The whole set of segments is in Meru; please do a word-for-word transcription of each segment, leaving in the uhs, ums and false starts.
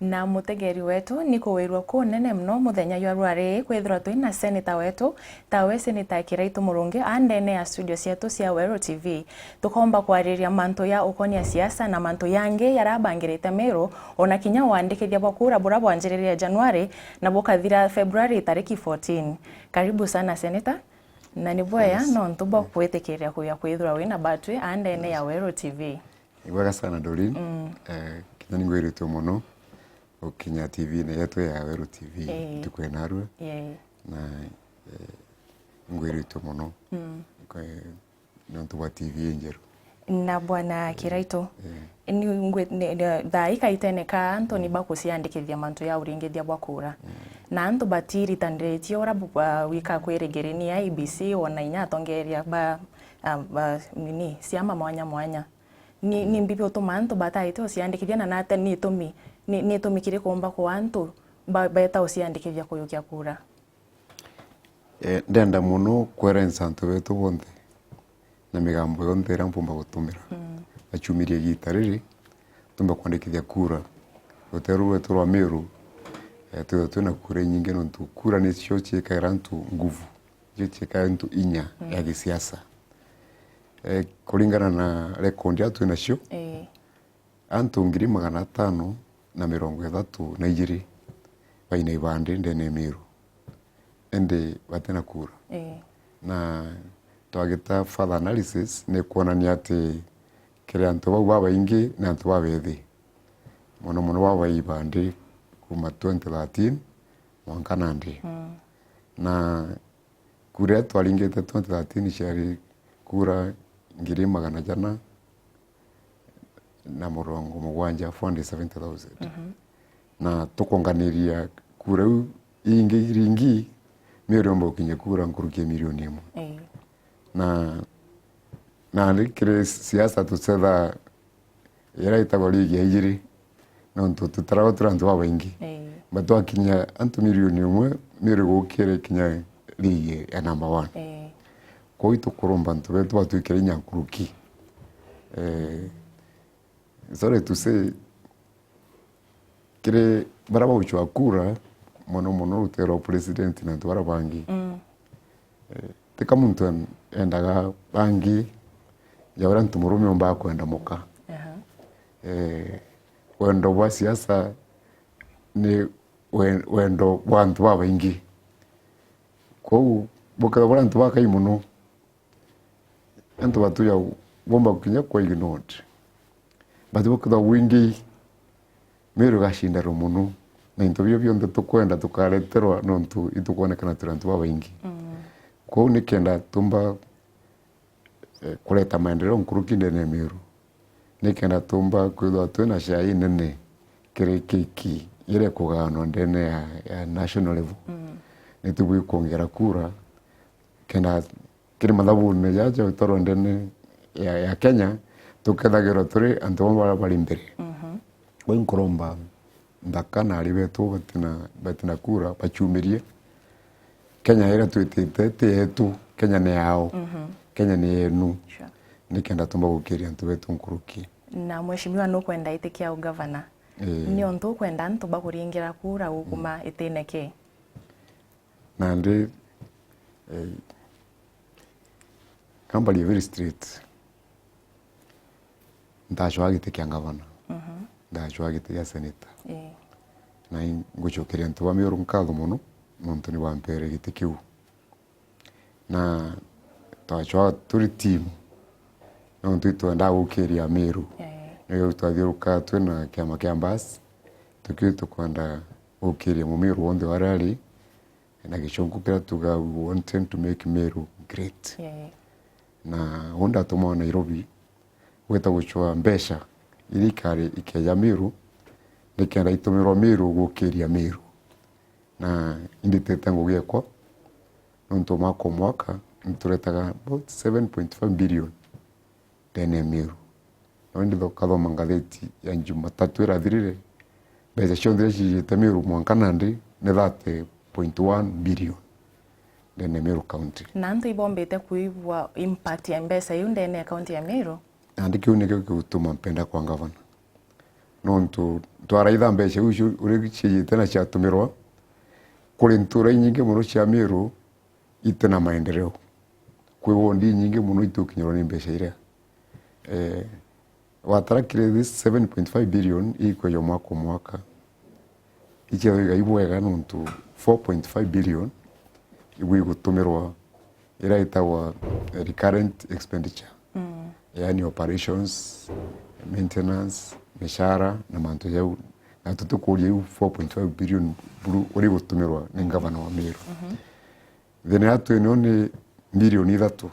Na mutegeri wetu, ni kuwirua kunene mono muthenya jwa rwari kwithirwa twi na seneta wetu, tawe Seneta Kiraitu Murungi, a ndene ya studio cietu cia Weru T V. Tukomba kwariria mantu ya ukonia siasa na mantu yangi yarabangirite Miru, ona kinya wandikithia bwa kura bura bwanjiririe Januari na bukathira Februari tariki fourteen. Karibu sana, Seneta. Na ni bwega, yes, nontu bwa, mm, kwitikiria kuya kwithirwa wina batwi a ndene ya Weru T V. Ni bwega sana, Doreen. Mm. Eh, kinya ni ngwiritue mono gukinya T V-ini yetu ya Weru T V, eh, ntuku ya narua. Yeah. Na, eh, ngwiritue mono. Mm. Kwe-, nontu bwa T V injeru. Na Bwana, eh, Kiraitu, eh, ni ngwi-, ni, ni, thaa ikaitene ka antu ni bakuciandikithia mantu ya uringithia bwa kura. Mm. Na antu batiritaniritue uria bu-, ba-, wika kwirigiri ni I E B C, ona inya atongeria ba, ah, ba, nini, ciama mwanya mwanya. Ni, ni mbibi utuma antu bataite uciandikithia, na nate ni itumi, ni, ni itumi kiriku umba kwa antu ba-, beta uciandikithia kuyukia kura? Eh, ndenda mono kwerenca antu betu bonthe na migambo yonthe iria mpumba gutumira. Mm. Baciumirie igiita riri, tumba kwandikithia kura. Ruteere rwetu rwa Miru, eh, twithirwa twina kura inyingi, nontu kura nicio ciikagira antu nguvu, nicio ciikagira antu inya, mm, ya gisiasa. Eh, kuringana na rekondi iria twi nacio, eh, antu ngiri magana atano na mirongo ithatu na ijiri baina ibandi ndene ya Miru, indi batina kura. Ii. Na twagita further analysis, ni kwonania ati kiri antu bau babaingi ni antu babethi, mono mono babai ibandi kuma twenty thirteen mwanka nandi. Mm. Na kura iria twaringite twenty thirteen ciari kura ngiri magana jana na murongo mugwanja, four hundred seventy thousand. Mhm. Na tukonganiria kura iu ingi iringi, Miru yomba gukinyia kura nkuruki ya milioni imwe. Ii. Na, na kiri siasa tucethaa iria itagwa ligi ya ijiri, nontu tutaragwa turi antu babaingi. Ii. But twakinya antu milioni imwe, Miru gukire kinya ligi ya number one. Ii. Kwou itukuromba antu betu batwikire inya nkuruki. Eh, sorry to say, kiri baria bagucwa kura, mono mono ruteere rwa president na antu baria bangi. Mm. Eh, ti ka muntu en-, endaga bangi ja uria ntu murume umbaga kwenda muka. Aha. Eh, wendo bwa siasa ni we-, wendo bwa antu babaingi. Kwou bukethirwa buri antu bakai mono, antu batuja bomba kinya kwa ignored. But bukethirwa bwingi, Miru igacindarwa mono, na into bio bionthe tukwenda tukareterwa, nontu itukwonekana turi antu babaingi. Mm. Kwou nikenda tumba, eh, kureta maendeleo nkuruki ndene ya Miru, nikenda tumba kwithirwa twina cai nene kiri keki iria ikugaanwa ndene ya, ya national level. Mm. Nitubui kwongera kura, kenda kiri mathabune jaja utwarwa ndene ya, ya Kenya, tukethagirwa turi antu bamwe baria bari mbere. Mhm. Kwou nkuromba nthaka na ari betu batina, batina kura, baciumirie. Kenya iria twitite ti yetu, Kenya ni yao. Mhm. Kenya ni yenu. Sure. Nikenda tumba gukiria antu betu nkuruki. Na mheshimiwa nukwenda itikia ugavana. Ii. Ni untu ukwenda antu bakuringira kura ukuma, mm, itine ki? Nandi, eh, kambari very straight. Ndacwaa giti kia ngavana. Mhm. Ndacwaa giti gia seneta. Ii. Na i-, ngucokeria antu ba Miru nkatho mono, nontu ni bampere giti kiu. Na twacwaa turi team, nontu itwendaa gukiria Miru. Ii. Niyo twathiuruka twina kiama kia Mbas, tukiu tukwenda gukiria Mumiru wonthe waria ari, na Gicunku kiria tuga, "We wanted to make Meru great." Yeah. Na uu ndatumwa Nairobi gwita gucwaa mbeca iria ikari ikeeja Meru, nikenda itumirwa Meru gukiria Meru. Na inditite ngugi ekwa, nontu mwaka o mwaka nituretaga about seven point five billion ndene ya Meru. Na indi ukathoma ngatheti ya Jumatatu irathirire, mbeca cionthe iria ciijite Meru mwanka nandi ni thirty point one billion ndene ya Meru County. Na antu ibombite kuigua impact ya mbeca iu ndene ya county ya Meru? Nandi kiu nikio gigutuma mpenda kwa ngavana. Nontu twaraitha mbeca iu cio uria ciijite na ciatumirwa kuri ntura inyingi mono cia Miru iti na maendeleo. Kwi wondi inyingi mono itukinyirwa ni mbeca iria. Eh, watara kiri this seven point five billion ikweja mwaka o mwaka, iciethagwa igai bwega nontu four point five billion ibu igutumirwa iria itagwa recurrent expenditure. Mm. Yaani operations, maintenance, mishara na mantu jau. Na tutikuria iu four point five billion buru uria igutumirwa ni ngavana wa Miru. Mhm. Thina ya twinio ni bilioni ithatu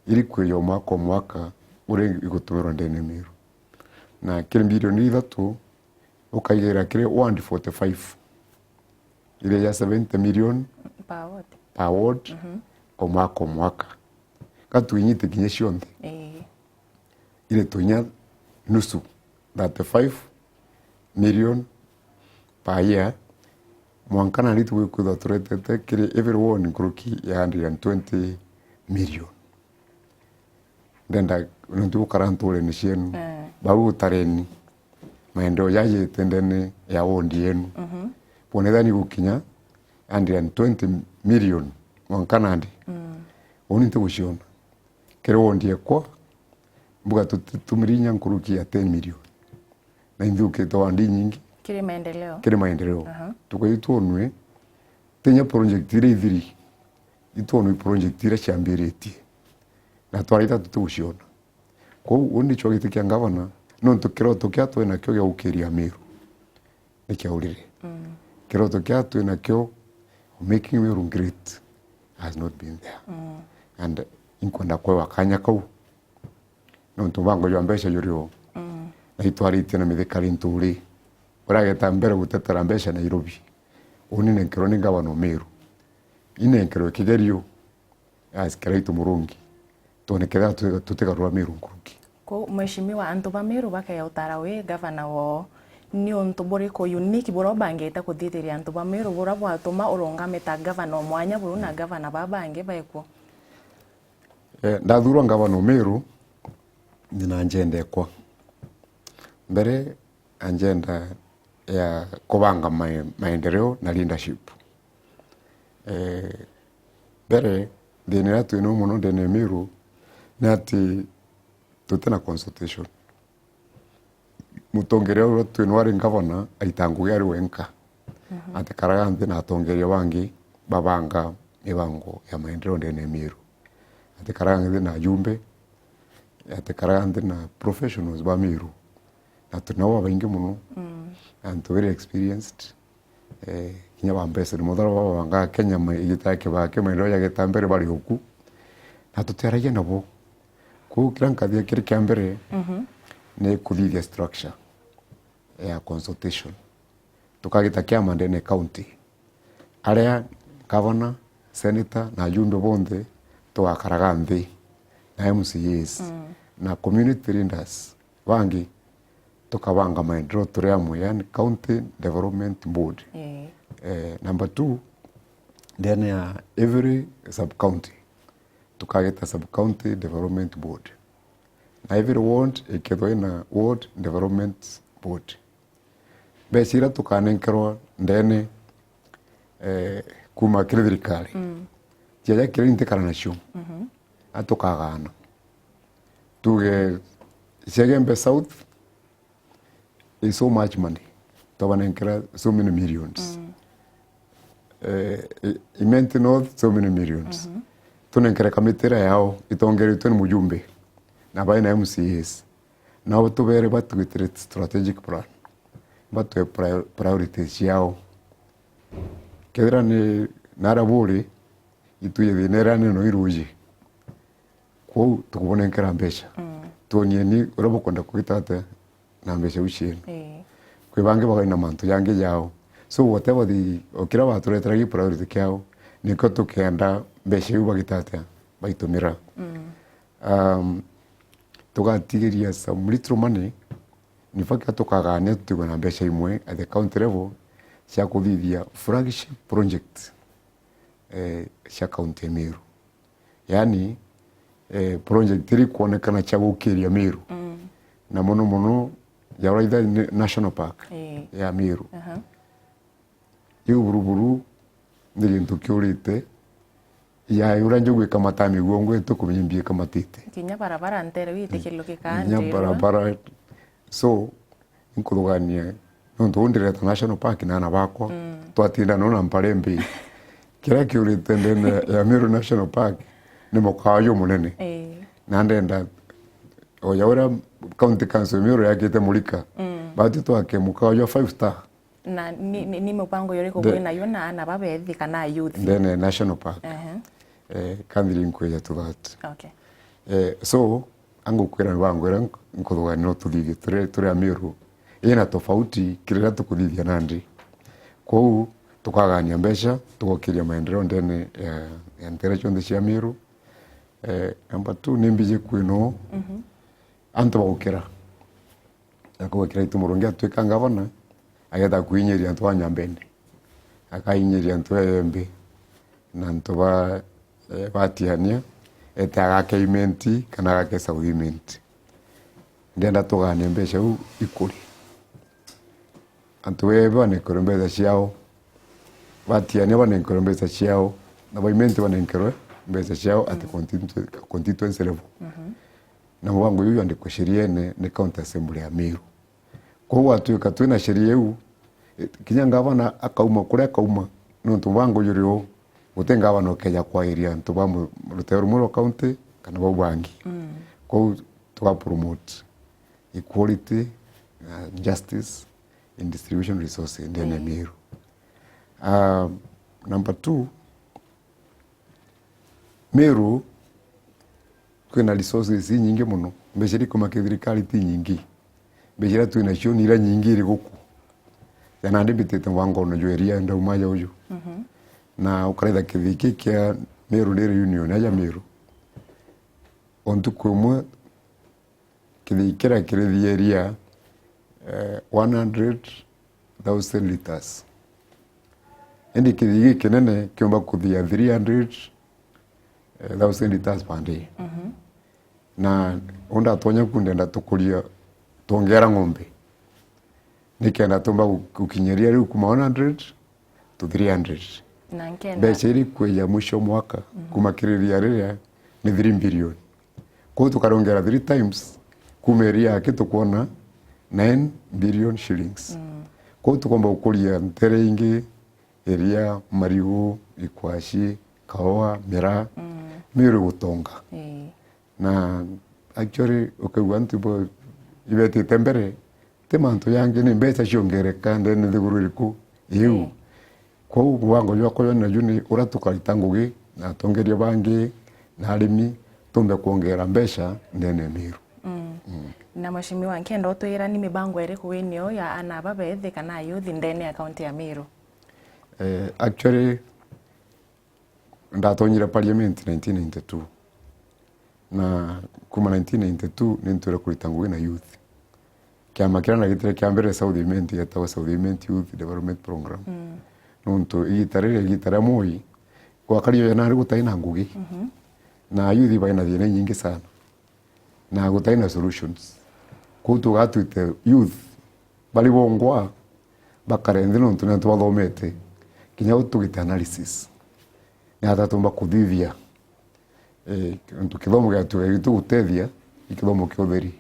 iri kwiyo mwaka o mwaka uria igutumirwa ndene Miru. Na kiri bilioni ithatu ukaigira kiri ward forty-five, iria ya seventy million per ward. Per ward, mhm, o mwaka o mwaka. Ka twinyite kinya cionthe. Ii. Iretwe inya nusu, thirty-five million per year, mwanka nandi tugwikwithwa turetete kiri every ward nkuruki ya hundred and twenty million. Ndenda nontu gukara nturene cienu, eh, bau utareni maendeleo jajite ndene ya ward yenu. Mhm. Bwone thani gukinya hundred and twenty million mwanka nandi. Mm. Uni ntiguciona. Kiri ward ekwa, mbuga tutitumire inya nkuruki ya ten million. Na inthukite ward inyingi. Kiri maendeleo. Kiri maendeleo. Aha. Tukai twonwe, tinya project iria ithiri, itwonwe project iria ciambiritie. Na twaraita tutiguciona. Kwou, uu nicio giti kia ngavana, nontu kiroto kia twi nakio gia gukiria Miru ni kiaurire. Mm. Kiroto kia twi nakio, making Miru great, has not been there. Mm. And inkwenda kwewa kanya kau, nontu mbango jwa mbeca juri o. Mm. Na itwaritie na mithikari nturi. Urageta mbere gutetera mbeca Nairobi. Uni nenkerwe ni ngavana o Miru. Inenkerwe kigerio. Yes, kiraitu Murungi. Twone kethira tuti-, tutigarura Miru nkuruki. Kwou, mheshimiwa, antu ba Miru bakea utara wi gavana woo, ni untu buriku unique buria ubangite kuthithiria antu ba Miru buria bwatuma urungame ta gavana o mwanya buru na gavana baa bangi baikuo? Eh, ndathurwa gavana o Miru, ndina agenda ekwa. Mbere, agenda ya kubanga mae-, maendeleo na leadership. Eh, mbere, thina iria twinao mono ndene ya Miru ni ati tutina consultation. Mutongeria uria twinao ari ngavana aita ngugi ari wenka. Mhm. Atikaraga nthi na atongeria bangi babanga mibango ya maendeleo ndene ya Miru. Atikaraga nthi na ajumbe, atikaraga nthi na professionals ba Miru. Na twinao babaingi mono, mm, antu very experienced, eh, kinya ba Ambassador Muthara baba bangaa Kenya ma-, igita ya Kibaki, maendeleo jagita mbere bari oku. Na tutiaragia nabo. Kwou kiria nkathithia kiri kia mbere, mhm, ni kuthithia structure ya consultation. Tukagita kiama ndene county. Aria governor, senator na ajumbe bonthe tugakaraga nthi na M C As, mm, na community leaders bangi, tukabanga maendeleo turi amwe, yani County Development Board. Eh. Eh, number two, ndene ya every sub county tukagita sub county development board, na every ward ikethwa ina ward development board. Mbeca iria tukanenkerwa ndene, eh, kuma kiri thirikari, mm, ciaja kiria intikara nacio, mhm, a tukagana, tuge cia Igembe South, is so much money. Twabanenkera so many millions. Mm. Eh, I-, Imenti North, so many millions. Mhm. Tunenkere kamiti iria yao, itongeretwe ni mujumbe, na baina M C As. Nao tubere batwitire strategic plan. Batwe prior-, priorities ciao. Kethira ni naria buri, itwije thina iria nene no iruji. Kwou tukubunenkera mbeca. Mm. Twonieni uria bukwenda kwita atia na mbeca iu cienu. Ii. Kwi bangi bakai na mantu jangi jao. So whatever the, o kiria baturetera gi priority kiao, nikio tukenda mbeca iu bagita atia baitumira. Mm. Um, tugatigiria some little money, in fact, tukagania tutigwe na mbeca imwe at the county level cia kuthithia flagship project, eh, cia county ya Meru. Yani, eh, project iri kuonekana cia gukiria Meru. Mm. Na mono mono, ya uraitha ni National Park ya Meru. Iu buruburu ni gintu kiurite, ya uria njogu ikamata miguongo itukumenya imbi ikamatite. Kinya barabara ntere wite kilu kikandirwa. Kinya barabara. So, inkuthugania, nontu uu ndireta National Park na aana bakwa, twatinda no na mpara imbi. Kiria kiurite ndene ya Meru National Park ni mukawa jumunene. Na ndenda, o ja uria County Council ya Meru yakite Murika, batu twake mukawa jwa five star. Na ni, ni, ni mibango yuriku bwi nayo na aana babethi kana youth? Ndene National Park. Ehe. Eh, kanthiri nkwija to that. Okay. Eh, so, angukwira mibango iria nk-, nkuthugania no tuthithie turi, turi Amiru, ina tofauti kiri riria tukuthithia nandi. Kwou, tukagania mbeca, tugokiria maendeleo ndene ya, ya ntere cionthe cia Amiru. Eh, number two, ni mbiji kwino antu bagukira. Akauga Kiraitu Murungi atwika ngavana, ageta kwinyiria antu ba Nyambene, akainyiria antu ba Embe, na antu ba, eh, ba Tiania, ete agake Imenti kana agake South Imenti. Ndienda tugane mbeca iu ikuri. Antu ba Embe banenkerwe mbeca ciao, ba Tiania banenkerwe mbeca ciao, na ba Imenti banenkerwe mbeca ciao at constitu-, constituency level. Na mubango juu jwandikwe sheriene ni County Assembly ya Meru. Kwou gwatuika twina sheria iu, e, kinya ngavana akauma kuria akauma, nontu mubango juri uu, guti ngavana ukeja kwairia antu ba mu-, ruteo rumwe rwa county kana bau bangi. Kwou tuga promote equality, uh, justice in distribution resources ndene ya Meru. Uh, number two, Meru, kwina resources inyingi mono. Mbeca iria ikuma ki thirikari ti nyingi. Mbeca iria twinacio ni iria nyingi iri guku. Ja nandi mbitite mwangone jwa iria ndauma aja uju. Na ukaretha kithii ki kia Meru Dairy Union, aja Meru. O ntuku imwe, kithii kiria kirithia iria, eh, one hundred thousand liters. Indi kithii gikinene kiumba kuthia three hundred thousand liters per day. Na uu ndatonya ku ndenda tukuria, twongera ng'ombe. Nikenda tumba gu-, gukinyiria riu kuma one hundred to three hundred. Na nkenda mbeca iri kwija mwisho mwaka, kuma kiri ria riria ni three billion. Kwou tukarongera three times, kuma iria aki tukwona nine billion shillings. Kwou tukomba gukuria ntere ingi, iria, marigu, ikwaci, kaua, miraa, Meru igutonga. Na actually, ukaigua antu bo ibetite mbere, ti mantu jangi, ni mbeca ciongereka ndene nthiguru iriku iu. Kwou mubango jwakwa jwa naju ni uria tukarita ngugi na atongeria bangi na arimi, tumbe kwongera mbeca ndene ya Meru. Na Mheshimiwa, nkenda utwira ni mibango iriku winio ya ana aba bethi kana ayuthi ndene ya kaunti ya Meru? Eh, actually, ndatonyire parliament nineteen ninety-two. Na kuma nineteen ninety-two ni ntwire kurita ngugi na youth. Kiama kiria nagitire kia mbere South Imenti, gitagwa South Imenti Youth Development Program. Nontu igita riria, igita ria Moi, gwakari jo nari gutai na ngugi. Na youth baina thina inyingi sana. Na gutai na solutions. Kwou tugatwite youth bari bongwa bakare nthi nontu ni antu bathomete. Kinya u tugite analysis. Ni ata tumba kuthithia, eh, antu kithomo giatuika gitugutethia, i kithomo kia utheri.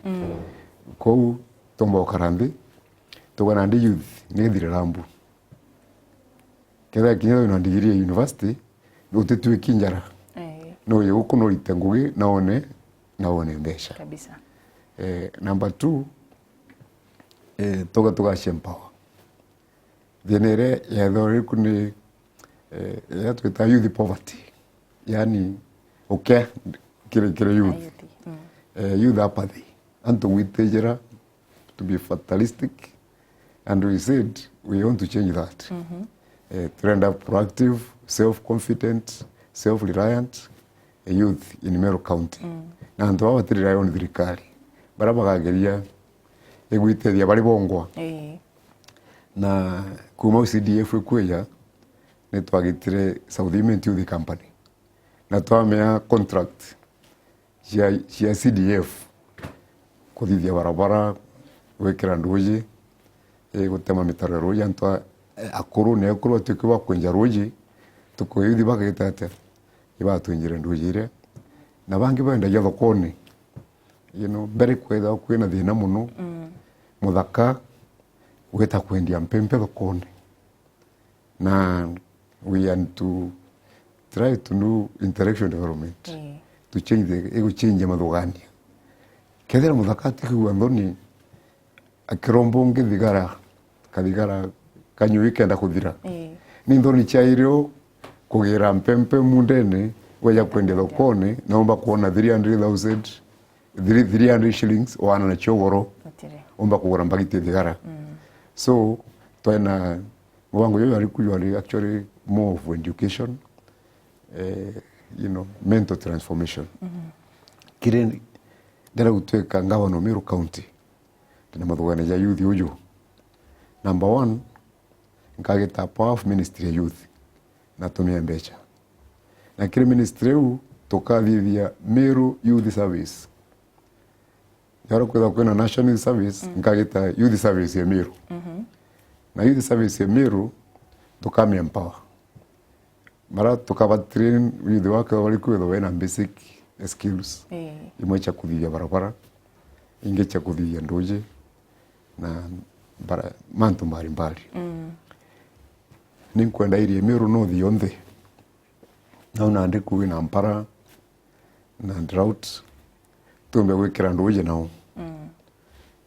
Kwou tumba gukara nthi, tugwe nandi youth ni ithire rambu. Kethira kinya wina ndigiri ya university, utituiki njara. Eh. No uye guku no urite ngugi, na one, na one mbeca. Kabisa. Eh, number two, eh, tuga tugacia empower. Thina iria yethagwa riku ni, eh, iria twitaga youth poverty. Yani, ukea kiri, kiri youth. Ayuthi. Eh, youth apathy. Antu gwitijira, to be fatalistic, and we said we want to change that. Eh, turenda proactive, self-confident, self-reliant, eh, youth in Meru County. Na antu baba batiri rely on thirikari. Bara bagageria igwitethia bari bongwa. Eh. Na kuma U C D F ikwija, ni twagitire South Imenti Youth Company. Na twamea contract cia, cia C D F, kuthithia barabara, gwikira nduuji, eh, gutema mitaro ya ruuji, antu a-, eh, akuru ni akuru batuike ba kwenja ruuji, tuku yuthi bagita atia? Ibatwenjire nduuji iria. Na bangi bendagia thokone. You know, mbere kwethagwa kwina thina mono, mm, muthaka gwita kwendia mpempe thokone. Na we want to try to do intellectual development. Eh. To change the, iguchange mathugania. Kethira muthaka atikwigua nthoni, akiromba ungi thigara, kathigara kanyui kenda kuthira. Eh. Ni nthoni ciairi o kugira mpempe mundene, weja kwendia thokone, na umba kuona three hundred thousand, three, three hundred shillings, wana na ciogoro, umba kugura mbagiti ya thigara. Mm. So, twena mubango juju jwari ku jwari actually more of education, eh, you know, mental transformation. Mm-hmm. Kiri ndera gutwika ngavana o Meru County, ndina mathugania ja youth uju. Number one, nkagita powerful ministry ya youth, na tumie mbeca. Na kiri ministry iu, tukathithia Meru Youth Service. Yaro kwithwa kwina National Youth Service, mm, nkagita Youth Service ya Meru. Mhm. Na Youth Service ya Meru, tukami empower. Mara tukaba train youth wake bari kwithwa bena basic skills. Eh. Imwe cia kuthithia barabara, ingi cia kuthithia nduuji, na bara-, mantu mbalimbali. Mm. Ninkwenda area Meru North yonthe. Nau nandi kwina mpara na drought, tumbe gwikira nduuji nao. Mm.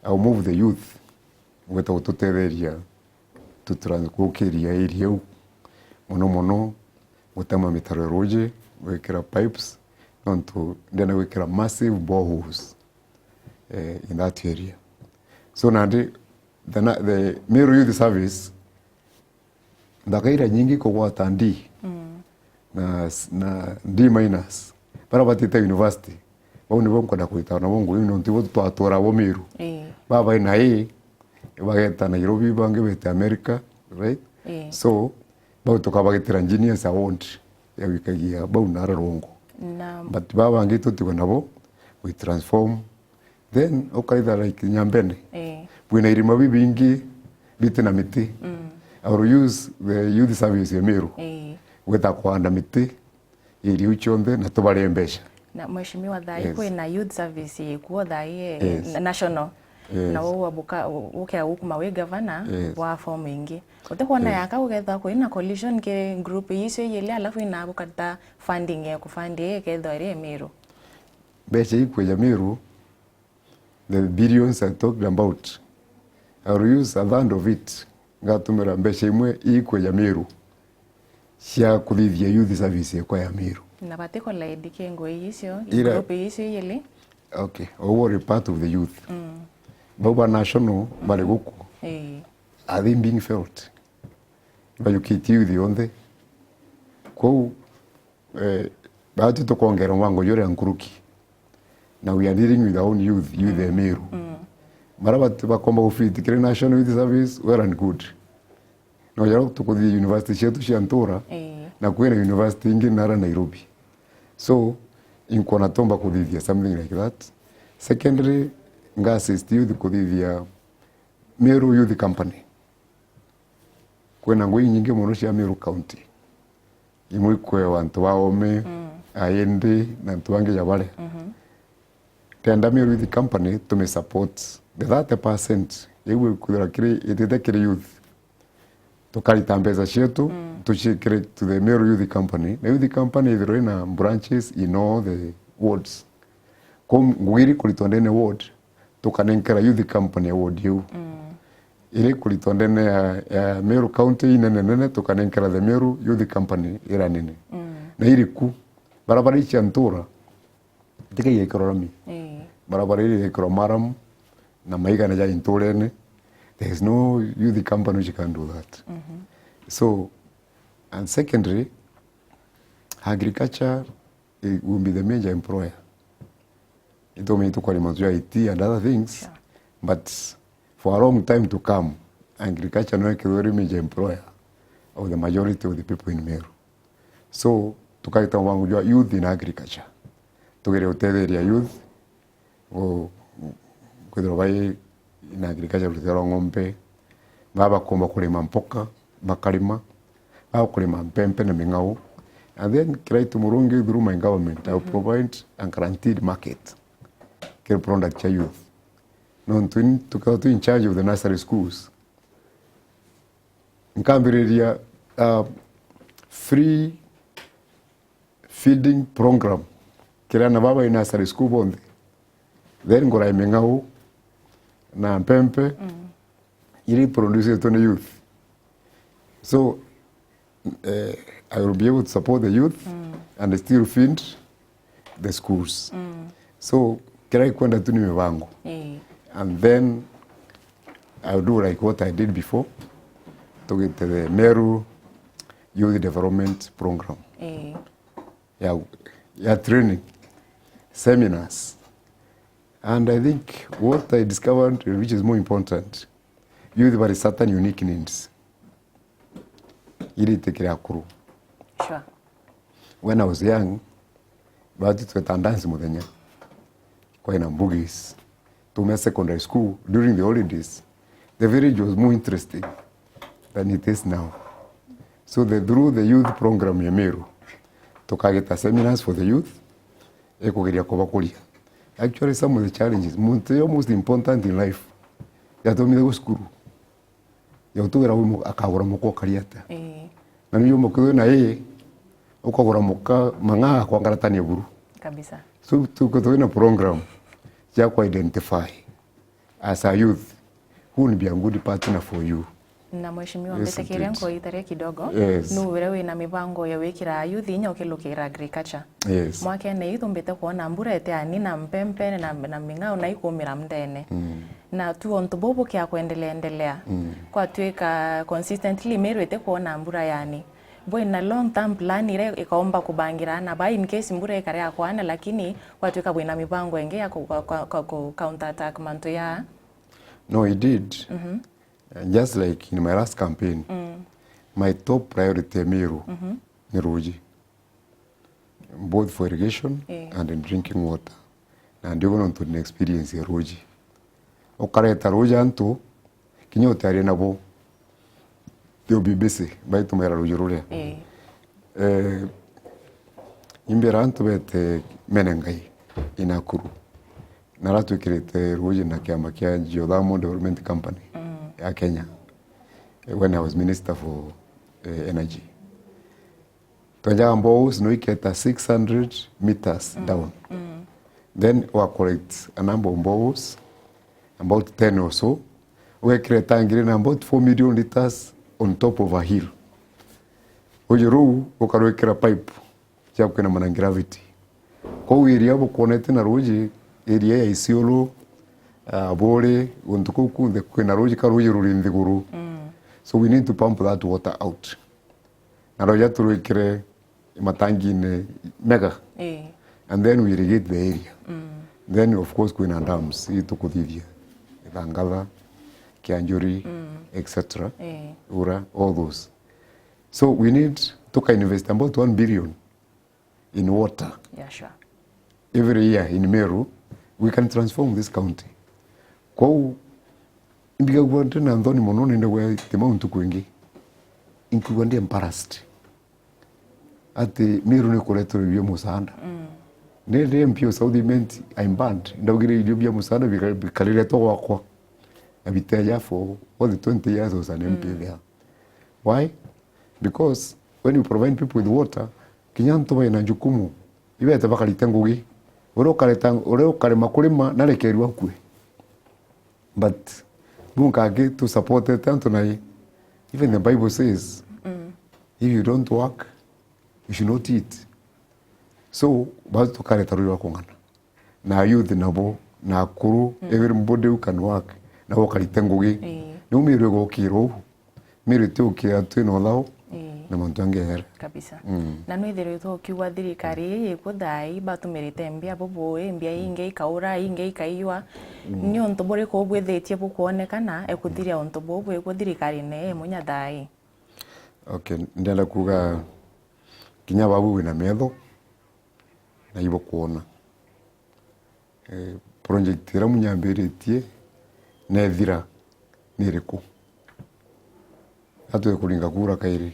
Au move the youth, gwita gututetheria to trans-, gukiria area iu mono mono, gutema mitaro ya ruuji, gwikira pipes, nontu ndenda gwikira massive boreholes, eh, in that area. So nandi, the na-, the Meru Youth Service, nthaka iria nyingi kugwata D, mm, na, na D minus. Bara batite university, bau nibo nkwenda kwita nabo ngugi, nontu ibo twatura bo Meru. Ii. Baba ina A, bageta Nairobi, bangi bete America, right? Ii. So, bau tukabagitira Genius Award ya gwikagia bau nara rwongo. Na but baba bangi tutigwe nabo, we transform, then ukaitha like Nyambene. Ii. Bwina irima bibingi biti na miti. Mm. I will use the youth service ya Meru. Ii. Gwita kwanda miti area iu cionthe na tubarie mbeca. Na mheshimiwa, thaa ii, yes, kwina youth service yikuo thaa ii, eh, yes, na-, national. Yes. Na uu abuka, u-, ukea gukuma wi gavana, yes, wa form ingi. Utikwona, yes, yaka gukethwa kwina collision ki group icio ijili, alafu inabuka ta funding ya kufund ii ikethwa iri Meru? Mbeca ikweja Meru, the billions I talked about, I will use a third of it, ngatumira mbeca imwe ikweja Meru cia kuthithia youth service yakwa ya Meru. Na bati collide ki ngugi icio, ira group icio ijili? Okay, all were part of the youth. Mm. Bau ba national bari guku. Ii. Are they being felt? Bajukitie youth yonthe. Kwou, eh, batu tukongera mwango juria nkuruki. Na we are dealing with our own youth, youth ya Meru. Mm. Bara bat-, bakomba gufit kiri National Youth Service, well and good. No jaro tukuthithia university cietu cia ntura, ii, na kwina university ingi nara Nairobi. So, inkwona tomba kuthithia something like that. Secondly, nga assist youth kuthithia Meru Youth Company. Kwina ngugi inyingi mono cia Meru County. Imwe ikwewa antu ba oome, mm, aindi, na antu bangi ja baria. Mhm. Ndenda Meru Youth Company tume support the thirty percent iu ikwithirwa kiri, itite kiri youth. Tukarita mbeca cietu, mm, tuciikire to the Meru Youth Company. Na Youth Company ithirwa ina branches in all the wards. Kou ngugi iri kuritwa ndene ward, tukanenkera youth company award iu. Mm. Iri kuritwa ndene ya, ya Meru County inene nene, tukanenkera the Meru Youth Company ira nene. Mm. Na iri ku, barabara ici cia ntura, tiga igekirwa rami. Ii. Barabara iri igekirwa maram, na maiga na ja inturene. There is no youth company which can do that. Mhm. So, and secondly, agriculture, it will be the major employer. Itume itukore mantu ya I T and other things, sure, but for a long time to come, agriculture no ikethirwa iri major employer of the majority of the people in Meru. So, tukarita mubango jwa youth in agriculture. Tugere gutetheria youth, gu-, kwithirwa bai in agriculture, rutere rwa ng'ombe, baba bakomba kurima mpoka, bakarima, baba kurima mpempe na ming'au. And then kiria itu Murungi through my government, I will provide a guaranteed market kiri product cia youth. Nontu ni tukethirwa twi in charge of the nursery schools, nkambiriria a free feeding program kiri ana baba in nursery school bonthe. Then ngura ya ming'au na mpempe iria iproducetwe ni youth. So, eh, I will be able to support the youth and still feed the schools. So, kiria ikwenda tu ni mibango. Ii. And then I'll do like what I did before. Tugite the Meru Youth Development Program. Ii. Ya, ya training, seminars. And I think what I discovered, which is more important, youth bari certain unique needs iria itikiri akuru. Sure. When I was young, batu tweta dance muthenya. Kwaina mbugies. Tumia secondary school during the holidays. The village was more interesting than it is now. So the, through the youth program ya Meru, tukagita seminars for the youth, ikugeria kubakuria. Actually, some of the challenges, muntu uria most important in life, yathomithagua cukuru, ya utugira wi mu-, akagura muka ukari atia? Ii. Na ni umukithwe na ii, ukagura muka mang'aa kwa ngaratani ya buru. Kabisa. So, tuko twina program ya ku identify as a youth who will be a good partner for you. Na mheshimiwa, yes, mbetekeria nkuitaria kidogo. Yes. Nu uria wina mibango ya wikira youth inya ukilukira agriculture? Yes. Mwakene ii tumbite kwona mbura iteani na mpempe na, na ming'ao na ikumira mndene. Mm. Na tu untu buu bukia kwendelea endelea, mm, kwatwika consistently Meru itikwona mbura yani. Bwina long term plan iria ikaumba kubangira ana ba in case mbura ikare ya kwana, lakini kwatwika bwina mibango ingi ya ku, ku, ku, ku, ku counter attack mantu ya? No, he did. Mhm. Uh, just like in my last campaign, mm, my top priority ya Meru, mhm, ni ruuji, both for irrigation, eh, and in drinking water. Na ndio bono ntu ni experience ya ruuji. Ukareta ruuji antu, kinya utiaria nabo, they'll be busy, baitumaira ruuji ruria. Eh. Eh, imbira antu bete Menengai in Nakuru. Naratwikirite ruuji na kiama kia Geothermal Development Company, mm, ya Kenya, eh, when I was Minister for, eh, Energy. Twenjaga boreholes no iketa six hundred meters, mm, down. Mm. Then wa collect a number of boreholes, about ten or so, ugekira itangi rina about four million liters on top of a hill. Ruuji ruu ukarwikira pipe cia kwinama na gravity. Kou area bukwonete na ruuji, area ya Isiolo, ah, Buri, guntu kuu kunthe kwina ruuji, ka ruuji ruri nthiguru. Mm. So we need to pump that water out. Na ruuji turwikire matangine mega. Eh. And then we irrigate the area. Mm. Then of course kwina dams, ii tukuthithia. Ithangatha, Kianjuri, mm, et cetera. Eh. Ura, all those. So we need to invest about one billion in water. Yeah, sure. Every year in Meru, we can transform this county. Kwou, imbigagua ndina nthoni mono, nindagua tima untu kwingi. Inkigua ndi embarrassed ati Meru ni kureterwa irio bia musaada. Mm. Ni, ni M P o South Imenti, I banned. Ndaugire irio bia musaada bika-, bikariretwa gwakwa. Na biteja for all the twenty years I was an M P, mm, there. Why? Because when you provide people with water, kinya antu baina jukumu, ibete bakarite ngugi. Uria ukareta, uria ukarema kurima, narekerua akue. But bu nkaki tu supportete antu nai. Even the Bible says, mm, if you don't work, you should not eat. So, basi tukareta ruuji rwa kung'ana. Na youth nabo, na akuru, mm, everybody who can work, nabo bakarite ngugi. Ii. Niu Meru igokira uu. Meru itiukira twina uthao, ii, na mantu jangi jera. Kabisa. Mm. Na nwithiritwe ukiuga thirikari ii yikuo thaa ii batumirite mbia bubu, ii mbia ingi ikaura, ingi ikaiywa. Mm. Ni untu buriku bwithitie bukwonekana ekuthiria untu buu bwikuo thirikarine ii munya thaa ii? Okay, ndienda kuuga kinya babu wina metho, na ibo kwona. Eh, project iria munyambiritie, nethira ni iriku? Atwi kuringa kura kairi.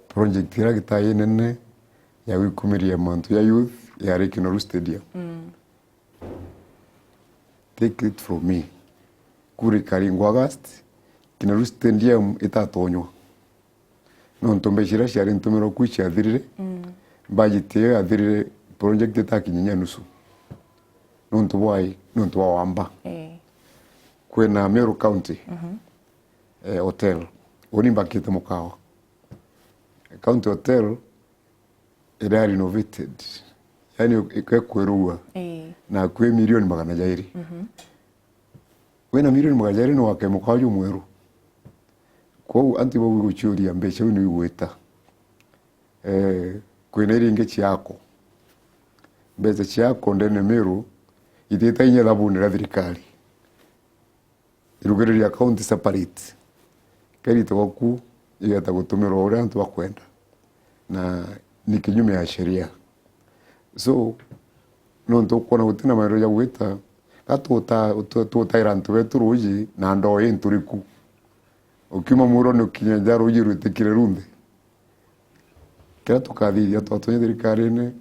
Project iria gitaa inene ya gwikumiria mantu ya youth yari Kinoru Stadium. Mm. Take it from me. Kura ikaringwa August, Kinoru Stadium itatonywa. Nontu mbeca iria ciari ntumirwa ku ciathirire, mm, budget iyo yathirire, project itakinyinyia nusu. Nontu bwai? Nontu bwa wamba. Eh. Kwina Meru County, mhm, eh, Hotel. Uni mbakite mukawa. County Hotel iria renovated, yani, ikekwirua, ii, na kwi milioni magana jairi. Mhm. Wina milioni magana jairi ni wake mukawa jumweru. Kwou antu bau iguciuria mbeca iu ni igwita. Eh, kwina iria ingi ciako. Mbeca ciako ndene Meru itita inya thabuni ria thirikari. Irugiriri account separate. Ikaritagwa ku, igeta gutumirwa uria antu bakwenda. Na ni kinyume ya sheria. So, nontu ukwona gutina maendeleo ja gwita, ga tuta-, tu-, tutaira antu betu ruuji na ndoo inturiku. Ukiuma Muurone ukinya nja ruuji rwitikire runthe. Kiria tukathithia twatonya thirikarine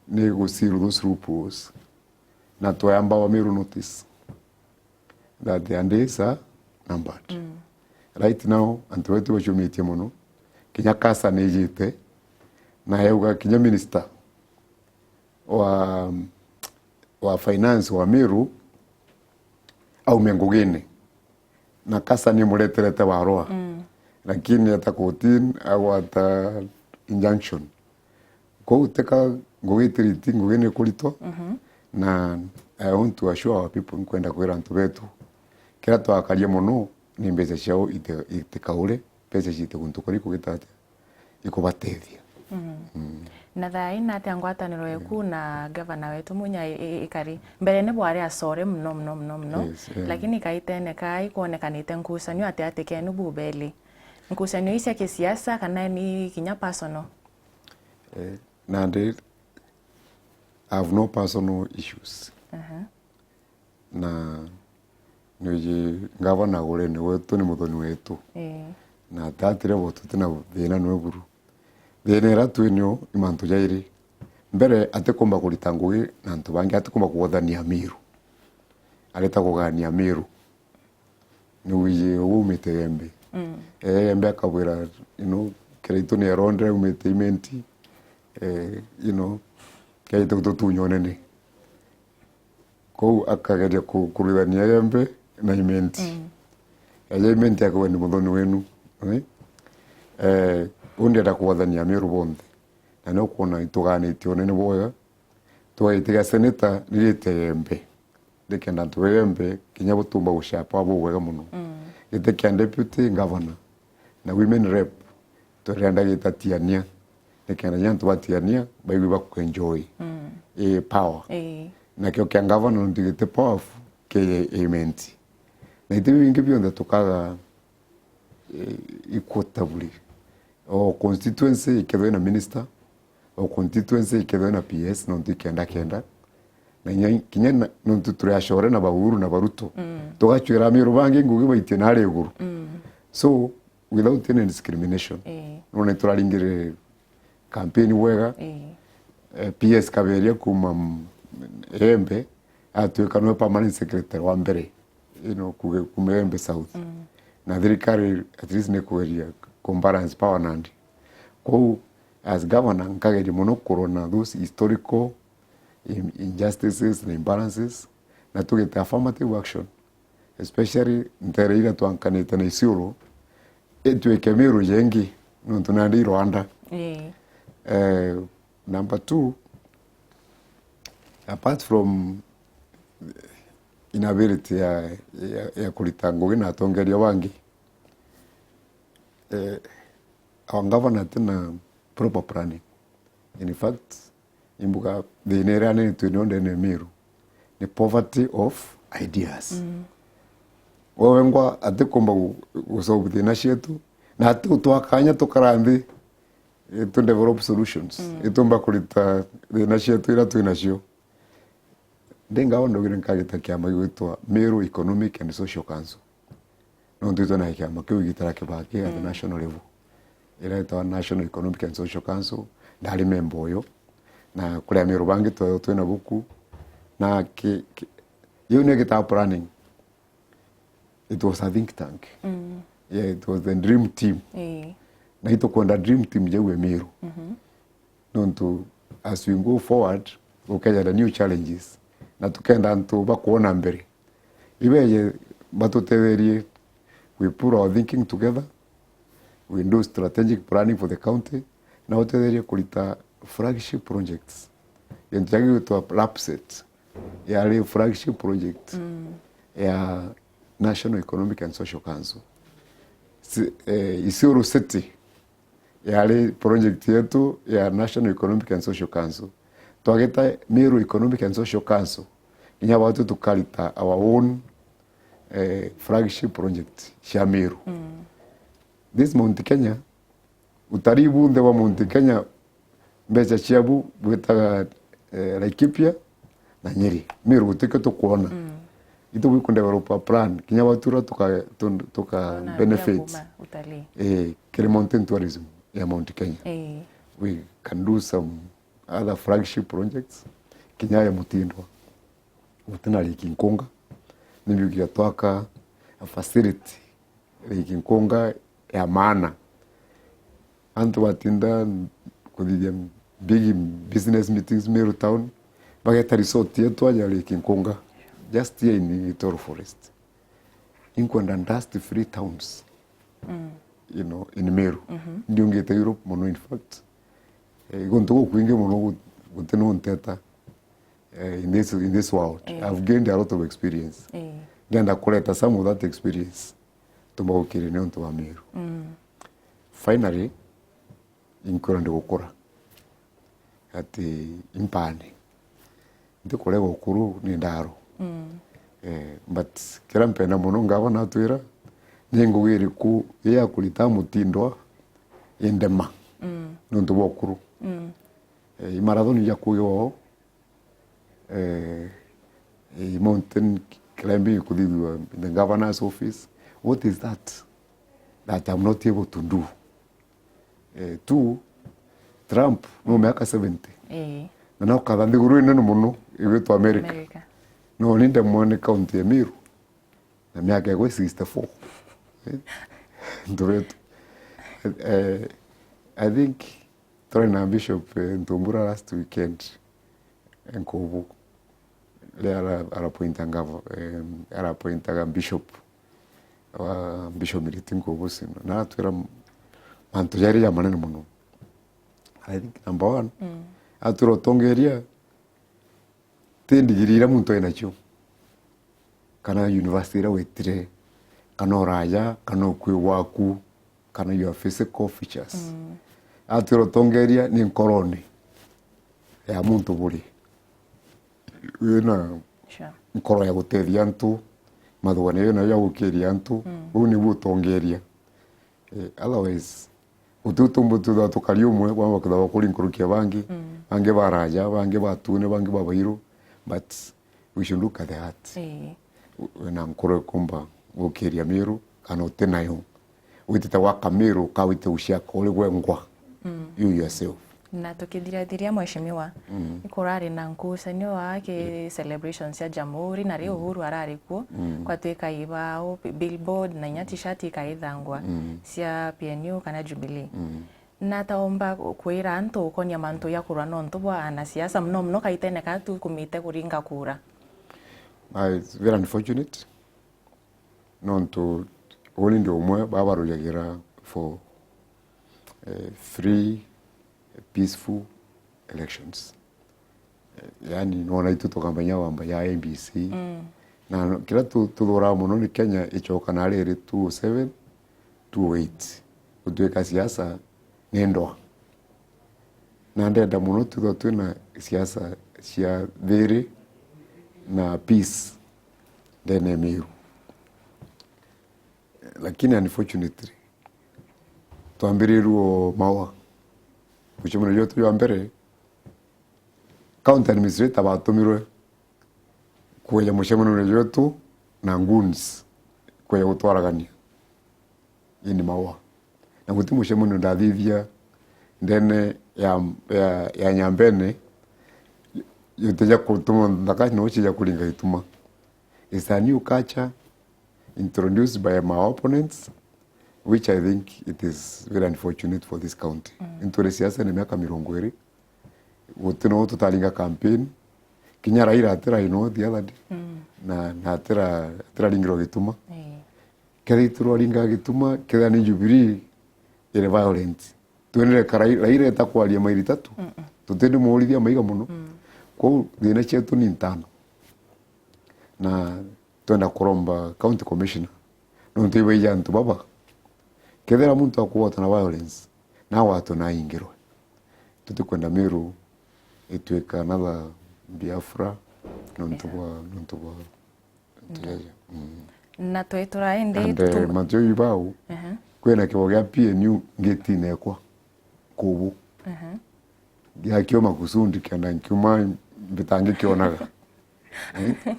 ni gu seal those loopholes. Na twayamba wa Meru notice that their days are numbered. Mm. Right now, antu betu bacumitie mono. Kinya kasa ni ijite, na yauga kinya minister wa, wa finance wa Meru aume ngugine. Na kasa ni mureterete barua. Mm. Lakini eta kotini agwata injunction. Kwou teka ngugi itiriti, ngugi ni kuritwa, mhm, na I want to assure our people, nkwenda kwira antu betu, kiria twakaria mono ni mbeca ciao iti-, itikaure, mbeca ciite guntu kuria ikugita atia, ikubatethia. Mm. Mm. Na thaa ii natia ngwataniro yeku na gavana wetu Munya i-, i-, ikari? Mbere ni bwari acore mono, mono, mono, mono. Yes, eh. Lakini kaitene kaa ikwonekanite ngucanio ati ati kenu bubeli. Ngucanio ii cia kisiasa kana ni kinya personal? Eh, nandi, I have no personal issues. Aha. Na nwiji ngavana agurene wetu ni muthoni wetu. Ii. Na at that level tutina thina nwe buru. Thina iria twinio ni mantu jairi. Mbere atikumba kurita ngugi na antu bangi, atikumba kwothania Miru. Areta kugania Miru. Ni wiji uumite Embe. Mm. Eh, Embe akabwira, you know, Kiraitu ni Eronde aumite Imenti, eh, you know, Kiraitu tutunyonene. Kou akageria ku-, kuruithania Embe na Imenti. Mm. Eja Imenti akauga, "Ni muthoni wenu." Eh? Eh, u ndienda kuwathania Miru bonthe. Na ni ukwona ituganitie unene bwega. Twaitiga seneta ririte Embe. Ndikenda antu ba Embe kinya butumba gucapa bubwega mono. Mm. Giti kia deputy governor na women rep, turenda gita Tiania. Nikenda kinya antu ba Tiania baigwe bakuenjoy, mm, i power. Ii. Nakio kia governor nontu giti powerful, ke Imenti. Na iti biu bingi bionthe tukaga, eh, equitably. O constituency ikethwe na minister, o constituency ikethwe na P S, nontu ikenda kenda. Na kinya, kinya na, nontu turi acore na ba Uhuru na ba Ruto. Mm. Tugacwira Amiru bangi ngugi baitie nari iguru. Mm. So, without any discrimination, eh, nona ituraringire campaign bwega. Eh. Eh, P S Kaberia kuma, mm, Embe, atwika niwe permanent secretary wa mbere, you know, kuge-, kuma Embe South. Mm. Na thirikari at least ni kugeria ku balance power nandi. Kou, as governor, nkageria mono kurona those historical in-, injustices na imbalances, na tugite affirmative action, especially ntere iria twankanite na Isiolo, itwike Miru jengi, nontu nandi i Rwanda. Ii. Eh, number two, apart from inability ya, ya, ya kurita ngugi na atongeria bangi, eh, our governor atina proper planning. In fact, imbuga thina iria nene twinio ndene ya Miru ni poverty of ideas. Mm. We wengwa atikumba gu-, gusolve thina cietu, na atitwakanya tukara nthi, eh, tu develop solutions. Mm. Itumba kurita thina cietu iria twinacio. Ndi ngavana ndaugire nkagita kiama gigwitwa Meru Economic and Social Council. Nontu itwe na kiama kiu gitara Kibaki at the national level. Iretwa National Economic and Social Council, ndari member uyo. Na kuri Ameru bangi twe-, twina buku. Na ki, ki, iu nio gitaga planning. It was a think tank. Yeah, it was the dream team. Ii. Na itukwenda dream team jau e Meru. Nontu as we go forward, gukeja na new challenges. Na tukenda antu bakwona mbere. Ibeje batutetherie, we put our thinking together, we do strategic planning for the county, na utetherie kurita flagship projects. Gintu kia gigwitwa LAPSSET, yari flagship project ya National Economic and Social Council. Si-, eh, Isiolo City yari project yetu ya National Economic and Social Council. Twagita Meru Economic and Social Council, kinya batu tukarita our own, eh, flagship project cia Meru. This Mount Kenya, utalii bunthe bwa Mount Kenya, mbeca ciabu bwitaga, eh, Laikipia na Nyeri. Meru gutikio tukwona. Itu bwiku develop a plan. Kinya batura tuka, tu-, tuka Ona benefit. Mbia kuma utalii. Eh, kiri mountain tourism ya Mount Kenya. Eh. We can do some other flagship projects. Kinya ya Mutindwa. Gutina Lake Nkunga. Nimbiukia twaka a facility Lake Nkunga ya maana. Antu batinda kuthithia big business meetings Meru town, bageta resort yetu aja Lake Nkunga, just here in Itoro Forest. Inkwenda dust free towns, you know, in Meru. Ndiungite Europe mono, in fact. Eh, guntu gukwingi mono gu-, guti nunteta, eh, in this, in this world. Eh. I've gained a lot of experience. Eh. Ngenda kureta some of that experience. Tumba gukiria ni untu wa Meru. Finally, inkwira ndigukura. Ati impani. Ntikurega ukuru ni ndaro. Eh, but kira mpenda mono ngavana atwira, ni ngugi iriku ya kurita Mutindwa indema nontu bwa ukuru. Eh, i marathon ja kugiwa oo, eh, eh, mountain climbing kuthithua in the governor's office. What is that that I'm not able to do? Eh, two, Trump no miaka seventy. Eh. Na no katha nthiguru inene mono igwitwa America. America. No ni ndemwene county ya Meru na miaka ya sixty-four. Eh? Nturetu. Eh, I think Twari na Bishop, eh, Ntumbura last weekend, eh, Nkubu. Ria ara-, arapointa ngavo-, eh, arapointaga Bishop wa Bishop Miriti Nkubu sino. Na atwira m-, mantu jari ja manene mono. I think number one, atwira utongeria ti ndigiri iria muntu ainacio, kana university iria witire, kana uraja, kana ukui gwaku, kana your physical features. Atwira utongeria ni nkorone ya muntu buri wina nkoro ya gutethia antu, mathuganio nayo ya gukiria antu, bau nibu utongeria. Eh, otherwise, guti utumbu twithwa tukari umwe, bamwe bakithagwa kuri nkuruki ya bangi, bangi baraja, bangi batune, bangi babairu, but we should look at the heart. Ii. Wina nkoro ikumba gukiria Miru, kana uti nayo. Witite gwaka Miru, ka wite guciaka uri gwengwa. You yourself. Na tukithirathiria, Mheshimiwa, ikurari na nkucanio wa ki celebrations cia Jamhuri, na ri Uhuru arari kuo, kwatwika ibao, billboard, na inya t-shirt ikaithangwa cia P N U kana Jubilee. Na ataomba kwira antu ukonia mantu ya kurwa nontu bwa anasiasa, muno muno kaitene ka tukumite kuringa kura. Ah, it's very unfortunate. Nontu uni ndi umwe babarujagira for, eh, free, peaceful elections. Eh, yani, nona itu tukamenya wamba ya M B C. Na no, kira tu-, tuthuraa mono ni Kenya icoka na riri two oh seven, two oh eight. Gutwika siasa ni ndwa. Na ndenda mono twithwa twina siasa cia thiri na peace ndene ya Miru. Lakini unfortunately, twambirirwe o Maua. Mucemanio jwetu jwa mbere, county administrator batumirwe kweja mucemanio jwetu na goons, kweja gutwaragania. Ii ni maua. Na guti mucemanio ndathithia ndene ya, ya, ya Nyambene, juteja kutuma nthaka, no cija kuringa gituma. It's a new culture introduced by my opponents, which I think it is very unfortunate for this county. Mm. Into the siasa ni miaka mirongo iri, guti no tutaringa campaign. Kinya Raila atira, you know, the other day. Mm. Na, na atira, atira ringirwa gituma. Eh. Kethira ituraringa gituma, kethira ni Jubilee iri violent. Twendere ka Rai-, Raila eta kwaria mairi tatu. Mm-mm. Tutindi muurithia maiga muno. Mm. Kwou thina cietu ni ntano. Na twenda kuromba county commissioner. Nontu ibaija antu baba. Kethira muntu akugwatwa na violence, na agwatwe na aingirwe. Tutikwenda Meru itwika another Biafra, nontu bwa, nontu bwa, nontu bwa, mm. Na twetura indi. And, eh, tutum- mantu jau bau, ehe, kwina kibo gia P N U ngitine ekwa kubu. Ehe. Giakio makusudi kenda nkiuma mbitangikionaga. Eh?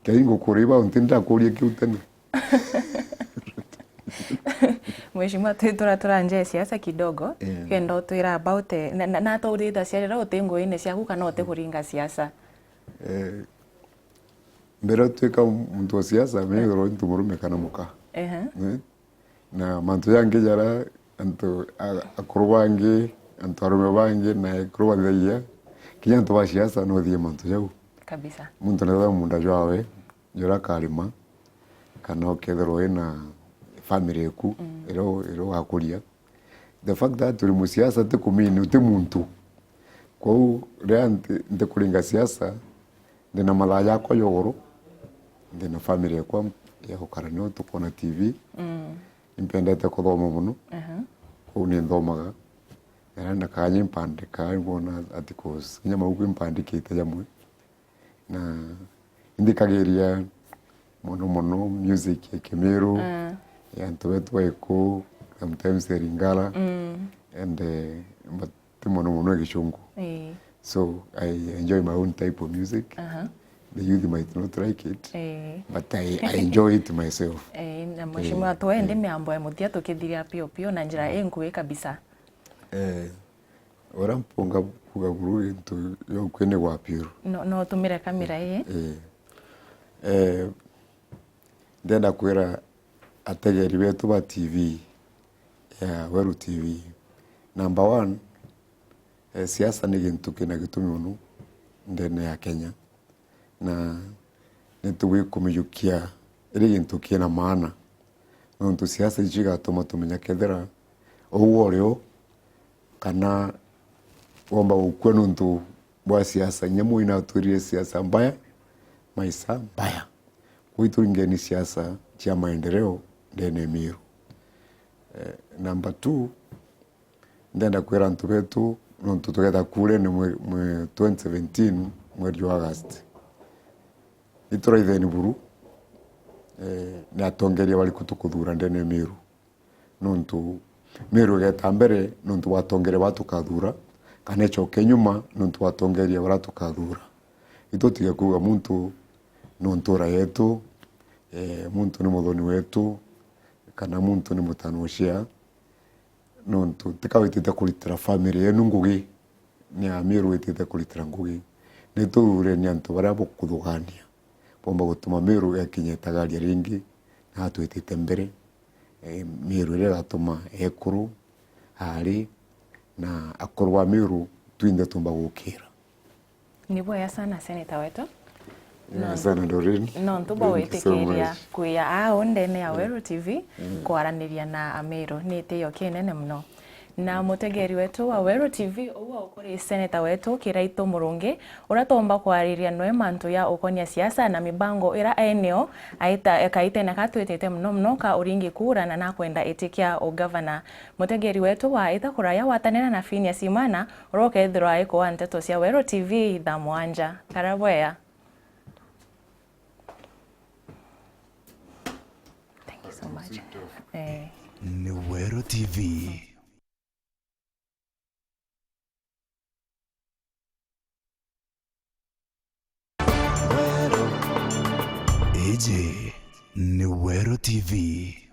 Kei ngukuri bau nti ndakuria kiu tene. Mheshimiwa, twi tura turanja siasa kidogo, eh, kenda utwira about, eh, na, na, na aturithacia riria uti nguine ciaku kana uti kuringa siasa? Eh, mbere utwika muntu wa siasa, methirwa ntu murume kana muka. Ehe. Eh? Na mantu jangi jara antu a-, akuru bangi, antu arume bangi na ekuru bathagia, kinya antu ba siasa no thie mantu jau. Kabisa. Muntu nathwa munda jwawe, jura akarima, kana ukethirwa wina family eku, mm, iro, iro wakuria. The fact that uri musiasa ti kumini uti muntu. Kwou riria nti, nti kuringa siasa, ndina mathaa jakwa jogoro, ndina family ekwa ya gukara nio tukona T V. Mm. Impendete kuthoma muno. Aha. Kwou ni nthomaga. Era na kanya impandika, ngona articles. Kinya mabuku impandikite jamwe. Na indikagiria mono mono music ya Kimiru, mm, ya antu betu ba Gikuyu, sometimes the Lingala, mm, and, eh, but ti mono mono Gichungu. Ii. So I enjoy my own type of music. Aha. The youth might not like it, ii, but I, I enjoy it myself. Ii, na mheshimiwa, ii, twendi, ii, miambo ya muthia tukithiria pio pio na njira, ii, inkui kabisa. Eh, uria mpunga kuga buru gintu giokwini gwa Piru. No, no utumire kamera ii. Eh. Eh, ndenda kwira ategeri betu ba T V ya Weru T V. Number one, eh, siasa ni gintu kina gitumi mono ndene ya Kenya. Na nitugwikumijukia iri gintu kina maana, nontu siasa icio igatuma tumenya kethira uu uri u, kana womba gukua nontu bwa siasa. Inya Moi natwirire siasa mbaya, maisha mbaya. Kwou ituringeni siasa cia maendeleo ndene ya Miru. Eh, number two, ndenda kwira antu betu, nontu tugeta kurene mwe-, mwe twenty seventeen, mweri jwa August, ituraitheni buru, eh, ni atongeria bariku tukuthura ndene ya Miru. Nontu Miru igeta mbere nontu bwa atongeria ba tukathura, kana icoke nyuma nontu bwa atongeria bara tukathura. Itutige kuuga muntu ni ntura yetu, eh, muntu ni muthoni wetu, kana muntu ni mutano ucia. Nontu tika witite kuritira family yenu ngugi, ni Amiru witite kuritira ngugi. Ni tuthureni antu baria bukuthugania, bomba gutuma Miru ikinya itagaria ringi, na atwitite mbere. Eh, Miru iria igatuma ekuru, aari, na akuru ba Miru twinthe tumba gukira. Ni bwega sana, Senator wetu. Yeah, no, sana, Doreen. Nontu bwa gwitikiria kwija aa ndene ya Weru T V, mm, kwaraniria na Amiru. Ni itio kinene mono. Na mutegeri wetu wa Weru T V, uu ukuri Senator wetu Kiraitu Murungi, uria twomba kwariria noe mantu ya ukonia siasa na mibango ira eneo aita, kaitene ka twitite mono mono ka uringi kura na nakwenda iti kia ugavana. Mutegeri wetu wa ita kuraya watanira na Phineas Imana, uria ukethirwa aikuwa nteto cia Weru T V thaa mugwanja. Karabwea. Thank you so much. Eh. Ni Weru T V. Iji ni Weru T V.